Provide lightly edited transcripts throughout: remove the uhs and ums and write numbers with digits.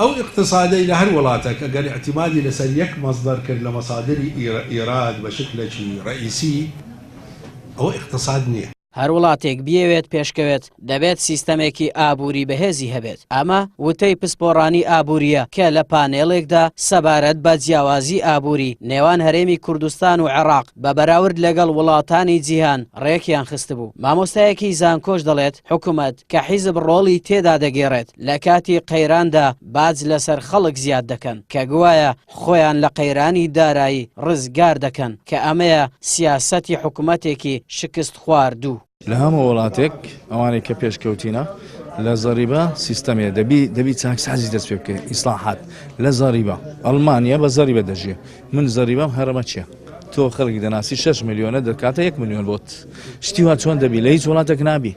ئەو ئیقتسادەی لە هەر وڵاتەک ئەگەر ئیعتیمادی لەسەر یەک مەسدەر کرد لە مەسادری ئیراد بە شکلەکی ڕەئیسی ئەوە ئیقتساد نیە. هەر وڵاتێک بیەوێت پێشکەوێت دەبێت سیستەمێکی ئابووری بەهێزی هەبێت، ئەمە وتەی پسپۆڕانی ئابوورییە کە لە پانێڵێکدا سەبارەت بە جیاوازی ئابووری نێوان هەرێمی کوردستان و عێراق بە بەراورد لەگەڵ وڵاتانی جیهان ڕێکیان خستبوو. مامۆستایەکی زانکۆش دەڵێت، حکومەت کە حیزب ڕۆڵی تێدا دەگێڕێت لە کاتی قەیراندا باج لەسەر خەڵک زیاد دەکەن کە گوایە خۆیان لە قەیرانی دارایی ڕزگار دەکەن کە ئەمەیە سیاسەتی حکومەتێکی شکستخواردوو. لە هەموو وڵاتێک ئەوانەی کە پێشکەوتینە لە زەریبە سیستەمێ دەبی دەبی چاکسازی دەست پێ بکەی ئیسلاحات لە زەریبە ئەڵمانیا بە زەریبە دەژیێ من زەریبەم هەرەمە چیە تۆ خەڵک دەناسی 6 ملیۆنە دەکاتە 1 ملیۆن بۆت شتی وا چۆن دەبی لە هیچ وڵاتێک نابی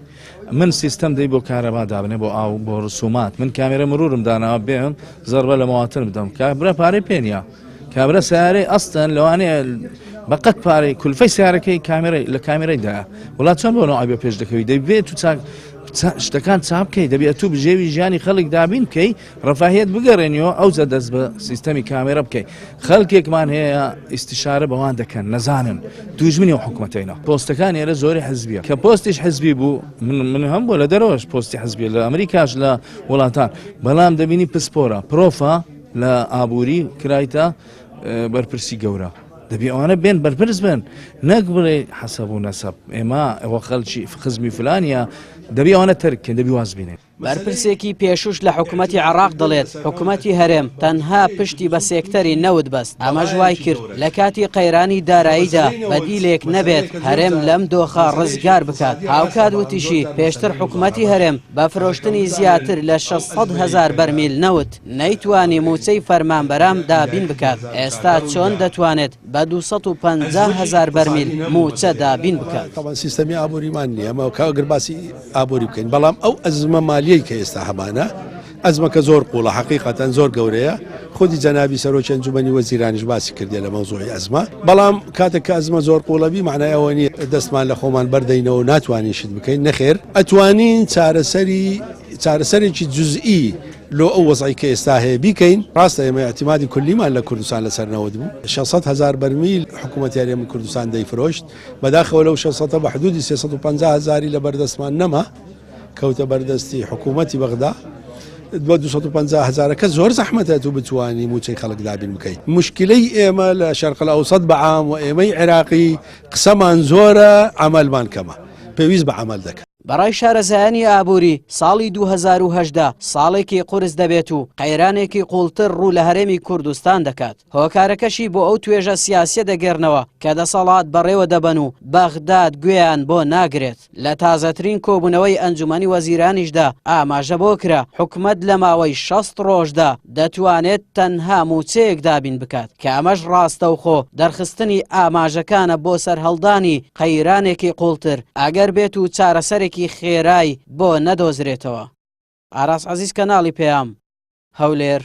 من سیستەم دەی بۆ کارەبا دابنێ بۆ ئاو بۆ ڕسومات من کامێرە مرورم داناوە بێم زەربە لە مەواتن بدەم کابرا پارەی پێ نییە کابرا سیارەی ئەستن لەوانەیە بەقەت پارەی کولفەی سیارەکەی کامێرەی لە کامێرەی دا وڵات چۆن بۆ نەوە بێ پێش دەکەوی دەبێت تو چاک شتەکان چاپ بکەی دەبێت تو بژێوی ژیانی خەڵک دابین بکەی ڕەفاهیەت بگەڕێنیەوە ئەوجا دەست بە سیستەمی کامێرە بکەی خەڵکێکمان هەیە ئیستیشارە بەوان دەکەن نەزانن دوژمنی و حکومەتەینە پۆستەکان ئێرە زۆری حزبیە کە پۆستیش حزبی بوو من من هەم بۆ لە دەرەوەش پۆستی حزبی لە ئەمریکاش لە وڵاتان بەڵام دەبینی پسپۆرە پرۆفە لە ئابووری کرایتە بەرپرسی گەورە دەبی ئەوانە بێن بەرپرس بن نەک بڵێ حەسەب و نەسەب ئێمە ئەوە خەڵکی خزمی فلانە دەبی ئەوانە تەرککەن دەبی واز بینێن. بەرپرسێکی پێشووش لە حکومەتی عێراق دەڵێت، حکومەتی هەرێم تەنها پشتی بە سێکتەری نەوت بەست، ئەمەش وایکرد لە کاتی قەیرانی داراییدا بەدیلێک نەبێت هەرێم لەم دۆخە ڕزگار بکات. هاوکات وتیشی، پێشتر حکومەتی هەرێم بە فرۆشتنی زیاتر لە 600 هەزار بەرمیل نەوت نەیتوانی مووچەی فەرمانبەران دابین بکات، ئێستا چۆن دەتوانێت بە 250 هەزار بەرمیل مووچە دابین بکات. تەبعەن سیستەمی ئابووریمان نییە، ئەمە ئەگەر باسی ئابووری بکەین، بەڵام ئەو ئەزمە مالیەی کە ئێستا هەمانە، ئەزمەکە زۆر قووڵە، حەقیقەتەن زۆر گەورەیە، خودی جەنابی سەرۆکی ئەنجومەنی وەزیرانیش باسی کردیە لە مەوزوعی ئەزمە، بەڵام کاتێک کە ئەزمە زۆر قووڵە بی مەعنای ئەوە نییە دەستمان لە خۆمان بەردەینەوە و ناتوانین شت بکەین، نەخێر ئەتوانین چارەسەری چارەسەرێکی جوزئی لۆ ئەو وەزعەی کە ئێستا هەیە بیکەین، ڕاستە ئێمە ئیعتیمادی کولیمان لە کوردستان لەسەر نەوت بوو، 600 هەزار بەرمیل حکوومەتی هەرێمی کوردستان دەیفرۆشت، بەداخەوە لەو شەش سەتە بە حدودی 350 هەزاری لە بەردەستمان نەما کەوتە بەردەستی حکوومەتی بەغدا بە 250 هەزارەکە زۆر زەحمەتە تو بتوانی موچەی خەڵک دابین بکەیت مشکلەی ئێمە لە شەرق ئەوسەت بە عام و ئێمەی عێراقی قسەمان زۆرە عملمان کەمە پێویست بە عمل دەکات. بەڕای شارەزایانی ئابووری، ساڵی 2018 ساڵێکی قورس دەبێت و قەیرانێکی قووڵتر ڕوو لە هەرێمی کوردستان دەکات. هۆکارەکەشی بۆ ئەو توێژە سیاسیە دەگێڕنەوە کە دەسەڵات بەڕێوە دەبەن و بەغداد گوێیان بۆ ناگرێت. لە تازەترین کۆبوونەوەی ئەنجومەنی وەزیرانیشدا ئاماژە بۆ کرا حکومەت لە ماوەی 60 ڕۆژدا دەتوانێت تەنها مووچەیەک دابین بکات کە ئەمەش ڕاستەوخۆ دەرخستنی ئاماژەکانە بۆ سەرهەڵدانی قەیرانێکی قوڵتر ئەگەر بێت و چارەسەرێکی خێرای بۆ نەدۆزرێتەوە. ئاراس عەزیز کەناڵی پەیام، هەولێر.